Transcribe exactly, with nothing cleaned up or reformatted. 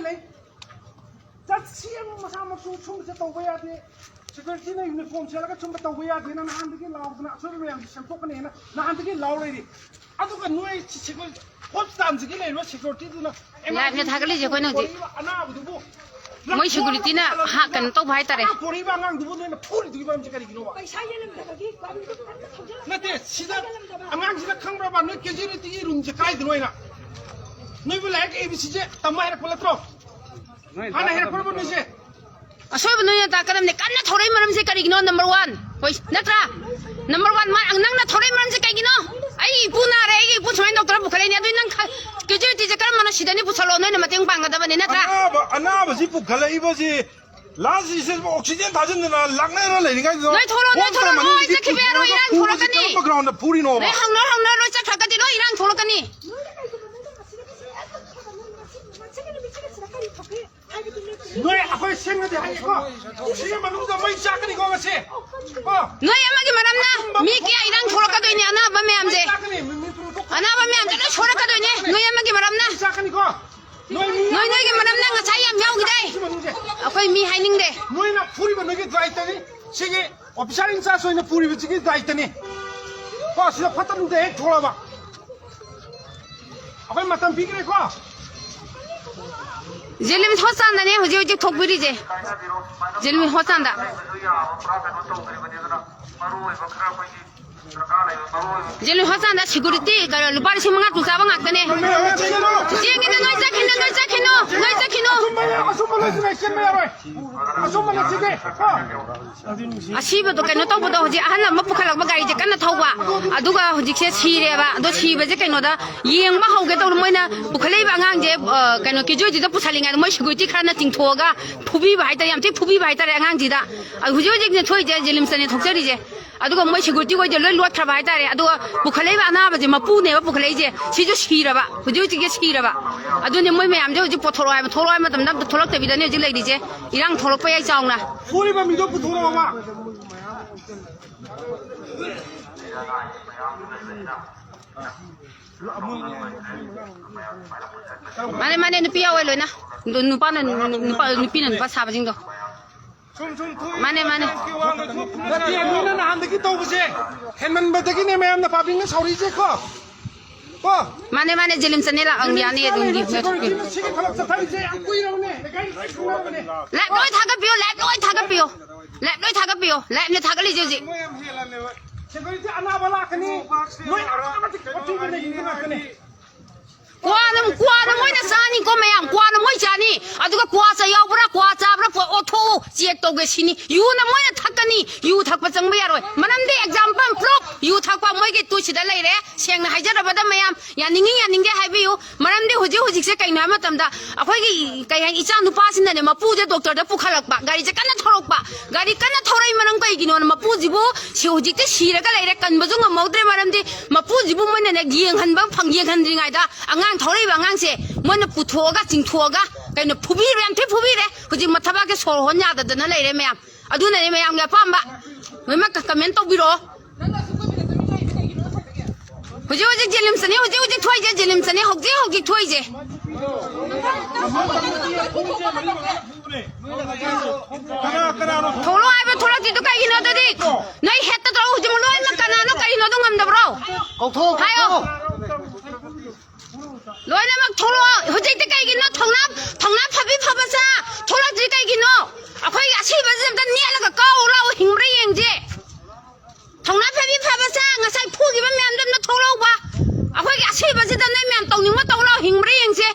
ꯂꯩ꯫ ꯆꯠꯁꯤ ꯑꯃ ꯃꯁꯥꯃꯛꯁꯨ ꯁꯨꯝꯕꯁꯦ ꯇꯧꯕ ꯌꯥꯗꯦ꯫ ꯁꯦꯀ꯭ꯌꯨꯔꯤꯇꯤꯅ ꯌꯨꯅꯤꯐꯣꯔꯝ ꯁꯦꯠꯂꯒ ꯁꯨꯝꯕ ꯇꯧꯕ ꯌꯥꯗꯦꯅ ꯅꯍꯥꯟꯗꯒꯤ ꯂꯥꯎꯗꯅ ꯑꯁꯣꯏꯕ ꯃꯌꯥꯝꯁꯦ ꯁꯦꯝꯗꯣꯛꯀꯅꯦꯅ ꯅꯍꯥꯟꯗꯒꯤ ꯂꯥꯎ ꯂꯩꯔꯤ꯫ ꯑꯗꯨꯒ ꯅꯣꯏ ꯁꯦꯀ꯭ꯌꯨꯔꯤꯇꯤ ꯍꯣꯁꯄꯤꯇꯥꯜꯁꯤꯒꯤ ꯂꯩꯔꯤꯕ ꯁꯦꯀ꯭ꯌꯨꯔꯤꯇꯤꯗꯨꯅ ꯂꯥꯏꯞꯅꯦ ꯊꯥꯒꯠꯂꯤꯁꯦ ꯑꯩꯈꯣꯏꯅ ꯍꯧꯖꯤꯛ꯫ ꯄꯣꯔꯛꯏꯕ ꯑꯅꯥꯕꯗꯨꯕꯨ ꯃꯣꯏ ꯁꯦꯀ꯭ꯌꯨꯔꯤꯇꯤꯅ ꯍꯥ-, ꯀꯩꯅꯣ ꯇꯧꯕ ꯍꯥꯏꯇꯥꯔꯦ꯫ ꯑꯅꯥ ꯄꯣꯔꯛꯏꯕ ꯑꯉꯥꯡꯗꯨꯕꯨ ꯅꯣꯏꯅ ꯐꯨꯔꯤꯗꯨꯒꯤ ꯃꯔꯝꯁꯦ ꯀꯔꯤꯒꯤꯅꯣꯕ? ꯄꯩꯁꯥ ꯌꯦꯜꯂꯝꯗꯕꯒꯤ ꯒꯥꯔꯤꯗꯣ ꯀꯟꯅ ꯊꯧꯖꯤꯜꯂꯛꯄ꯫ ꯅꯠꯇꯦ, ꯁꯤꯗ ꯌꯦꯜꯂꯝꯗꯕ꯫ ꯑꯉꯥꯡꯁꯤꯗ ꯈꯪꯕ꯭ꯔꯕ ꯅꯣꯏ ꯀꯦꯖꯨꯋꯦꯂꯤꯇꯤꯒꯤ ꯔꯨꯝꯁꯦ ꯀꯥꯏꯗꯅꯣ ꯍꯥꯏꯅ? ꯅꯣꯏꯕꯨ ꯂꯥꯏꯔꯤꯛ ꯑꯦ ꯕꯤ ꯁꯤꯁꯦ ꯇꯝꯕ ꯍꯥꯏꯔꯛꯄ ꯅꯠꯇ꯭ꯔꯣ? ꯍꯥꯟꯅ ꯍꯥꯏꯔꯛꯄ꯭ꯔꯕ ꯅꯣꯏꯁꯦ? ꯑꯁꯣꯏꯕ ꯅꯣꯏꯅ ꯇꯥꯛꯀꯗꯕꯅꯦ꯫ ꯀꯟꯅ ꯊꯧꯔꯛꯏ ꯃꯔꯝꯁꯦ ꯀꯔꯤꯒꯤꯅꯣ? Number one. ꯍꯣꯏ, ꯅꯠꯇ꯭ꯔꯥ? ꯅꯝꯕꯔ ꯋꯥꯟ, ꯃꯥ, ꯅꯪꯅ ꯊꯧꯔꯛꯏ ꯃꯔꯝꯁꯦ ꯀꯩꯒꯤꯅꯣ? ꯑꯩ ꯏꯄꯨ ꯅꯥꯔꯦ, ꯑꯩꯒꯤ ꯏꯄꯨ ꯁꯨꯃꯥꯏꯅ ꯗꯣꯛꯇꯔ ꯄꯨꯈꯠꯂꯛꯏꯅꯦ, ꯑꯗꯨꯏ ꯅꯪ ꯈ-, ꯀꯦꯖꯨꯋꯦꯂꯤꯇꯤꯁꯦ ꯀꯔꯝꯕꯅ ꯁꯤꯗꯅꯤ ꯄꯨꯁꯜꯂꯣ, ꯅꯣꯏꯅ ꯃꯇꯦꯡ ꯄꯥꯡꯒꯗꯕꯅꯦ, ꯅꯠꯇ꯭ꯔꯥ? ꯑꯅꯥꯕ, ꯑꯅꯥꯕꯁꯤ ꯄꯨꯈꯠꯂꯛꯏꯕꯁꯤ ꯂꯥꯁ ꯁ꯭ꯇꯦꯖ ꯑꯣꯛꯁꯤꯖꯦꯟ ꯊꯥꯖꯤꯟꯗꯅ ꯂꯥꯛꯅꯔ ꯂꯩꯔꯤꯉꯩꯗꯨꯗ ꯅꯣꯏ ꯊꯣꯛꯂꯛꯑꯣ, ꯅꯣꯏ ꯍꯣꯝ ꯆꯠꯈꯤꯕ ꯃꯅꯨꯡꯗꯒꯤ ꯌꯥꯔꯣꯏ, ꯏꯔꯥꯡ ꯄꯨꯊꯣꯛꯑꯒ ꯊꯣꯛꯂꯛꯀꯅꯤ꯫ ꯐꯨꯔꯤꯁꯤ ꯀꯔꯝꯕ ꯒ꯭ꯔꯥꯎꯟꯗ ꯐꯨꯔꯤꯅꯣꯕ? ꯅꯣꯏ ꯍꯪꯅꯔꯣ, ꯍꯪꯅꯔꯣ, ꯂꯣꯏ ꯆꯠꯈ꯭ꯔꯒꯗꯤ ꯂꯣꯏ ꯏꯔꯥꯡ ꯊꯣꯛꯂꯛꯀꯅꯤ꯫ ꯅꯣꯏ ꯑꯩꯈꯣꯏ ꯁꯦꯡꯅꯗꯤ ꯍꯥꯏꯒꯦꯀꯣ, ꯁꯤꯒꯤ ꯃꯅꯨꯡꯗ ꯃꯩ ꯆꯥꯛꯀꯅꯤꯀꯣ ꯉꯁꯤ꯫ ꯀꯣ? ꯅꯣꯏ ꯑꯃꯒꯤ ꯃꯔꯝꯅ ꯃꯤ ꯀꯌꯥ ꯏꯔꯥꯡ ꯊꯣꯛꯂꯛꯀꯗꯣꯏꯅꯦ, ꯑꯅꯥꯕ ꯃꯌꯥꯝꯁꯦ꯫ ꯃꯩ ꯆꯥꯛꯀꯅꯤ, ꯃꯤ, ꯃꯤ ꯇꯔꯨꯛ ꯊꯣꯛ-, ꯑꯅꯥꯕ ꯃꯌꯥꯝꯁꯦ ꯂꯣꯏ ꯁꯣꯛꯂꯛꯀꯗꯣꯏꯅꯦ, ꯅꯣꯏ ꯑꯃꯒꯤ ꯃꯔꯝꯅ꯫ ꯃꯩ ꯆꯥꯛꯀꯅꯤꯀꯣ? ꯅꯣꯏ ꯃꯤ ꯅꯣꯏ ꯅꯣꯏꯒꯤ ꯃꯔꯝꯅ ꯉꯁꯥꯏ ꯌꯥꯝ ꯌꯥꯎꯈꯤꯗꯥꯏ? ꯁꯤ ꯃꯅꯨꯡꯁꯦ꯫ ꯑꯩꯈꯣꯏ ꯃꯤ ꯍꯥꯏꯅꯤꯡꯗꯦ꯫ ꯅꯣꯏꯅ ꯐꯨꯔꯤꯕ ꯅꯣꯏꯒꯤ ꯗ꯭ꯔꯥꯏꯇꯅꯤ꯫ ꯁꯤꯒꯤ ꯑꯣꯐꯤꯁꯥꯔ ꯏꯟꯆꯥꯔꯖ ꯑꯣꯏꯅ ꯄꯨꯔꯤꯕꯁꯤꯒꯤ ꯗꯥꯏꯇꯅꯤ꯫ ꯀꯣ, ꯁꯤꯗ ꯐꯠꯇ ꯅꯨꯡꯗ ꯍꯦꯛ ꯊꯣꯛꯂꯛꯑꯕ꯫ ꯑꯩꯈꯣꯏ ꯃꯇꯝ ꯄꯤꯈ꯭ꯔꯦꯀꯣ꯫ ꯖꯦꯅꯤꯝꯁ ꯍꯣꯁꯄꯤꯇꯥꯜꯗꯅꯦ ꯍꯧꯖꯤꯛ ꯍꯧꯖꯤꯛ ꯊꯣꯛꯄꯤꯔꯤꯁꯦ꯫ ꯖꯦꯅꯤꯝꯁ ꯍꯣꯁꯄꯤꯇꯥꯜꯗ꯫ ꯖꯦꯅꯤꯝꯁ ꯍꯣꯁꯄꯤꯇꯥꯜꯗ ꯁꯦꯀ꯭ꯌꯨꯔꯤꯇꯤ ꯀꯩꯅꯣ, ꯂꯨꯄꯥ ꯂꯤꯁꯤꯡ ꯃꯉꯥ ꯇꯔꯨꯛ ꯆꯥꯕ ꯉꯥꯛꯇꯅꯦ꯫ ꯆꯦꯡꯒꯤꯗ ꯅꯣꯏ ꯆꯠꯈꯤꯅꯨ, ꯅꯣꯏ ꯆꯠꯈꯤꯅꯨ, ꯅꯣꯏ ꯆꯠꯈꯤꯅꯨ꯫ ꯑꯁꯨꯝꯕ ꯂꯩꯁꯤꯅ ꯆꯦꯟꯕ ꯌꯥꯔꯣꯏ꯫ ꯑꯁꯨꯝꯕ ꯂꯩꯁꯤꯗꯤ꯫ ꯑꯁꯤꯕꯗꯣ ꯀꯩꯅꯣ ꯇꯧꯕꯗꯣ, ꯍꯧꯖꯤꯛ ꯑꯍꯜ ꯑꯃ ꯄꯨꯈꯠꯂꯛꯄ ꯒꯥꯔꯤꯁꯦ ꯀꯟꯅ ꯊꯧꯕ, ꯑꯗꯨꯒ ꯍꯧꯖꯤꯛꯁꯦ ꯁꯤꯔꯦꯕ꯫ ꯑꯗꯣ ꯁꯤꯕꯁꯦ ꯀꯩꯅꯣꯗ ꯌꯦꯡꯕ ꯍꯧꯒꯦ ꯇꯧꯕꯗ ꯃꯣꯏꯅ ꯄꯨꯈꯠꯂꯛꯏꯕ ꯑꯉꯥꯡꯁꯦ, ꯑ, ꯀꯩꯅꯣ, ꯀꯦꯖꯨꯋꯦꯂꯤꯇꯤꯗ ꯄꯨꯁꯜꯂꯤꯉꯩꯗ ꯃꯣꯏ ꯁꯦꯀ꯭ꯌꯨꯔꯤꯇꯤ ꯈꯔꯅ ꯆꯤꯡꯊꯣꯛꯑꯒ ꯐꯨꯕꯤꯕ ꯍꯥꯏꯇꯥꯔꯦ, ꯌꯥꯝ ꯊꯤ ꯐꯨꯕꯤꯕ ꯍꯥꯏꯇꯥꯔꯦ ꯑꯉꯥꯡꯁꯤꯗ꯫ ꯑ, ꯍꯧꯖꯤꯛ ꯍꯧꯖꯤꯛꯅꯦ ꯊꯣꯛꯏꯁꯦ, ꯖꯦꯅꯤꯝꯁꯇꯅꯦ ꯊꯣꯛꯆꯔꯤꯁꯦ꯫ ꯑꯗꯨꯒ ꯃꯣꯏ ꯁꯦꯀ꯭ꯌꯨꯔꯤꯇꯤ ꯈꯣꯏꯁꯦ ꯂꯣꯏ ꯂꯣꯠꯈ꯭ꯔꯕ ꯍꯥꯏꯇꯥꯔꯦ꯫ ꯑꯗꯨꯒ ꯄꯨꯈꯠꯂꯛꯏꯕ ꯑꯅꯥꯕꯁꯦ, ꯃꯄꯨꯅꯦꯕ ꯄꯨꯈꯠꯂꯛꯏꯁꯦ, ꯁꯤꯁꯨ ꯁꯤꯔꯕ, ꯍꯧꯖꯤꯛ ꯍꯧꯖꯤꯛꯁꯦ ꯁꯤꯔꯕ꯫ ꯑꯗꯨꯅꯦ ꯃꯣꯏ ꯃꯌꯥꯝꯁꯦ ꯍꯧꯖꯤꯛ ꯄꯣꯊꯣꯔꯛꯑꯣ ꯍꯥꯏꯕ, ꯊꯣꯛꯂꯛꯑꯣ ꯍꯥꯏꯕ ꯃꯇꯝꯗ ꯑꯝꯇ ꯊꯣꯛꯂꯛꯇꯕꯤꯗꯅꯦ ꯍꯧꯖꯤꯛ ꯂꯩꯔꯤꯁꯦ꯫ ꯏꯔꯥꯡ ꯊꯣꯛꯂꯛꯄ ꯌꯥꯏ ꯆꯥꯎꯅ꯫ ꯐꯨꯔꯤꯕ ꯃꯤꯗꯣ ꯄꯨꯊꯣꯔꯛꯑꯣꯕ꯫ ꯃꯥꯅꯦ, ꯃꯥꯅꯦ, ꯅꯨꯄꯤ ꯌꯥꯎꯋꯦ ꯂꯣꯏꯅ꯫ ꯅꯨꯄꯥꯅ ꯅꯨꯄꯥ, ꯅꯨꯄꯤꯅ ꯅꯨꯄꯥ ꯁꯥꯕꯁꯤꯡꯗꯣ꯫ ꯃꯥꯅꯦ, ꯃꯥꯅꯦ꯫ ꯅꯠꯇꯦ, ꯅꯣꯏꯅ ꯅꯍꯥꯟꯗꯒꯤ ꯇꯧꯕꯁꯦ ꯍꯦꯟꯃꯟꯕꯗꯒꯤꯅꯦ ꯃꯌꯥꯝꯅ ꯄꯥꯕ꯭ꯂꯤꯛꯅ ꯁꯥꯎꯔꯤꯁꯦ ꯀꯣ꯫ ꯀꯣ? ꯃꯥꯅꯦ, ꯃꯥꯅꯦ, ꯖꯦꯅꯤꯝꯁꯇꯅꯦ, ꯂꯥꯛꯑꯣ, ꯌꯥꯅꯤ ꯑꯗꯨꯝꯗꯤ꯫ ꯁꯦꯀ꯭ꯌꯨꯔꯤꯇꯤꯅ ꯁꯤꯒꯤ ꯊꯕꯛ ꯆꯠꯊꯔꯤꯁꯦ ꯌꯥꯝ ꯀꯨꯏꯔꯕꯅꯦ꯫ ꯂꯩꯀꯥꯏ ꯂꯣꯏ ꯈꯪꯅꯔꯕꯅꯦ꯫ ꯂꯥꯏꯚ ꯂꯣꯏ ꯊꯥꯒꯠꯄꯤꯌꯣ, ꯂꯥꯏꯚ ꯂꯣꯏ ꯊꯥꯒꯠꯄꯤꯌꯣ, ꯂꯥꯏꯚ ꯂꯣꯏ ꯊꯥꯒꯠꯄꯤꯌꯣ, ꯂꯥꯏꯚꯅꯦ ꯊꯥꯒꯠꯂꯤꯁꯦ ꯍꯧꯖꯤꯛ꯫ ꯁꯦꯀ꯭ꯌꯨꯔꯤꯇꯤ ꯑꯅꯥꯕ ꯂꯥꯛꯀꯅꯤ꯫ ꯅꯣꯏ ꯑꯅꯥꯕ ꯃꯇꯤꯛ ꯃꯇꯤꯛ ꯂꯩꯕ ꯉꯥꯛꯇꯅꯤ꯫ ꯀ꯭ꯋꯥꯅ, ꯀ꯭ꯋꯥꯅ ꯃꯣꯏꯅ ꯆꯥꯅꯤꯀꯣ ꯃꯌꯥꯝ, ꯀ꯭ꯋꯥꯅ ꯃꯣꯏ ꯆꯥꯅꯤ꯫ ꯑꯗꯨꯒ ꯀ꯭ꯋꯥ ꯆꯥ ꯌꯥꯎꯕ꯭ꯔꯥ, ꯀ꯭ꯋꯥ ꯆꯥꯕ꯭ꯔꯥ, ꯄꯣ-, ꯑꯣꯠꯊꯣꯛꯎ, ꯆꯦꯛ ꯇꯧꯒꯦ ꯁꯤꯅꯤ꯫ ꯌꯨꯅ ꯃꯣꯏꯅ ꯊꯛꯀꯅꯤ, ꯌꯨ ꯊꯛꯄ ꯆꯪꯕ ꯌꯥꯔꯣꯏ꯫ ꯃꯔꯝꯗꯤ ꯑꯦꯛꯖꯥꯝꯄꯜ ꯄ꯭ꯔꯨꯐ ꯌꯨ ꯊꯛꯄ ꯃꯣꯏꯒꯤ ꯇꯨ ꯁꯤꯗ ꯂꯩꯔꯦ꯫ ꯁꯦꯡꯅ ꯍꯥꯏꯖꯔꯕꯗ ꯃꯌꯥꯝ, ꯌꯥꯅꯤꯡꯉꯤ ꯌꯥꯅꯤꯡꯗꯦ ꯍꯥꯏꯕꯤꯌꯨ꯫ ꯃꯔꯝꯗꯤ ꯍꯧꯖꯤꯛ ꯍꯧꯖꯤꯛꯁꯦ ꯀꯩꯅꯣ ꯍꯥꯏꯕ ꯃꯇꯝꯗ ꯑꯩꯈꯣꯏꯒꯤ ꯀꯩ ꯍꯥꯏꯅꯤ, ꯏꯆꯥ ꯅꯨꯄꯥꯁꯤꯅꯅꯦ ꯃꯄꯨꯁꯦ ꯗꯣꯛꯇꯔꯗ ꯄꯨꯈꯠꯂꯛꯄ, ꯒꯥꯔꯤꯁꯦ ꯀꯟꯅ ꯊꯧꯔꯛꯄ, ꯒꯥꯔꯤ ꯀꯟꯅ ꯊꯧꯔꯛꯏ ꯃꯔꯝ ꯀꯩꯒꯤꯅꯣꯅ ꯃꯄꯨꯁꯤꯕꯨ ꯁꯤ ꯍꯧꯖꯤꯛꯇꯤ ꯁꯤꯔꯒ ꯂꯩꯔꯦ, ꯀꯟꯕꯁꯨ ꯉꯝꯍꯧꯗ꯭ꯔꯦ꯫ ꯃꯔꯝꯗꯤ ꯃꯄꯨꯁꯤꯕꯨ ꯃꯣꯏꯅꯅꯦ ꯌꯦꯡꯍꯟꯕ ꯐꯪ-, ꯌꯦꯡꯍꯟꯗ꯭ꯔꯤꯉꯩꯗ ꯑꯉꯥꯡ ꯊꯧꯔꯛꯏꯕ ꯑꯉꯥꯡꯁꯦ ꯃꯣꯏꯅ ꯄꯨꯊꯣꯛꯑꯒ ꯆꯤꯡꯊꯣꯛꯑꯒ ꯀꯩꯅꯣ ꯐꯨꯕꯤꯔꯦ, ꯌꯥꯝ ꯊꯤ ꯐꯨꯕꯤꯔꯦ꯫ ꯍꯧꯖꯤꯛ ꯃꯊꯕꯥꯛꯁꯦ ꯁꯣꯔ ꯍꯣꯟ ꯌꯥꯗꯗꯅ ꯂꯩꯔꯦ ꯃꯌꯥꯝ꯫ ꯑꯗꯨꯅꯅꯦ ꯃꯌꯥꯝꯒꯤ ꯑꯄꯥꯝꯕ ꯂꯣꯏꯅꯃꯛ ꯀ-, ꯀꯃꯦꯟ ꯇꯧꯕꯤꯔꯛꯑꯣ꯫ ꯍꯧꯖꯤꯛ ꯍꯧꯖꯤꯛ ꯖꯦꯅꯤꯝꯁꯇꯅꯤ, ꯍꯧꯖꯤꯛ ꯍꯧꯖꯤꯛ ꯊꯣꯛꯏꯁꯦ, ꯖꯦꯅꯤꯝꯁꯇꯅꯤ ꯍꯧꯖꯤꯛ ꯍꯧꯖꯤꯛ ꯊꯣꯛꯏꯁꯦ꯫ ꯊꯣꯛꯂꯛꯑꯣ ꯍꯥꯏꯕ ꯊꯣꯛꯂꯛꯇ꯭ꯔꯤꯗꯣ ꯀꯩꯒꯤꯅꯣ ꯑꯗꯨꯗꯤ? ꯅꯣꯏ ꯍꯦꯠꯇ ꯇꯧꯔ ꯍꯧꯖꯤꯛ ꯂꯣꯏꯅꯃꯛ ꯀꯅꯥꯅꯣ ꯀꯔꯤꯅꯣꯗꯣ ꯉꯝꯗꯕ꯭ꯔꯣ? ꯀꯧꯊꯣꯛꯑꯣ, ꯍꯥꯏꯌꯣ꯫ ꯀꯧꯊꯣꯛꯑꯣ꯫ ꯂꯣꯏꯅꯃꯛ ꯊꯣꯛꯂꯛꯑꯣ꯫ ꯍꯧꯖꯤꯛꯇꯤ ꯀꯩꯒꯤꯅꯣ ꯊꯧꯅꯥ, ꯊꯧꯅꯥ ꯐꯕꯤ ꯐꯕ ꯁꯥ ꯊꯣꯛꯂꯛꯇ꯭ꯔꯤ ꯀꯩꯒꯤꯅꯣ? ꯑꯩꯈꯣꯏꯒꯤ ꯑꯁꯤꯕꯁꯤ ꯑꯝꯇ ꯅꯦꯠꯂꯒ ꯀꯥꯎ ꯂꯥꯎ ꯍꯤꯡꯕ꯭ꯔꯥ ꯌꯦꯡꯁꯦ꯫ ꯊꯧꯅꯥ ꯐꯕꯤ ꯐꯕ ꯁꯥ ꯉꯁꯥꯏ ꯐꯨꯈꯤꯕ ꯃꯌꯥꯝꯗꯣ ꯑꯝꯇ ꯊꯣꯛꯂꯛꯎꯕ꯫ ꯑꯩꯈꯣꯏꯒꯤ ꯑꯁꯤꯕꯁꯤꯗ ꯅꯣꯏ ꯃꯌꯥꯝ ꯇꯧꯅꯤꯡꯕ ꯇꯧ ꯂꯥꯎ ꯍꯤꯡꯕ꯭ꯔꯥ ꯌꯦꯡꯁꯦ꯫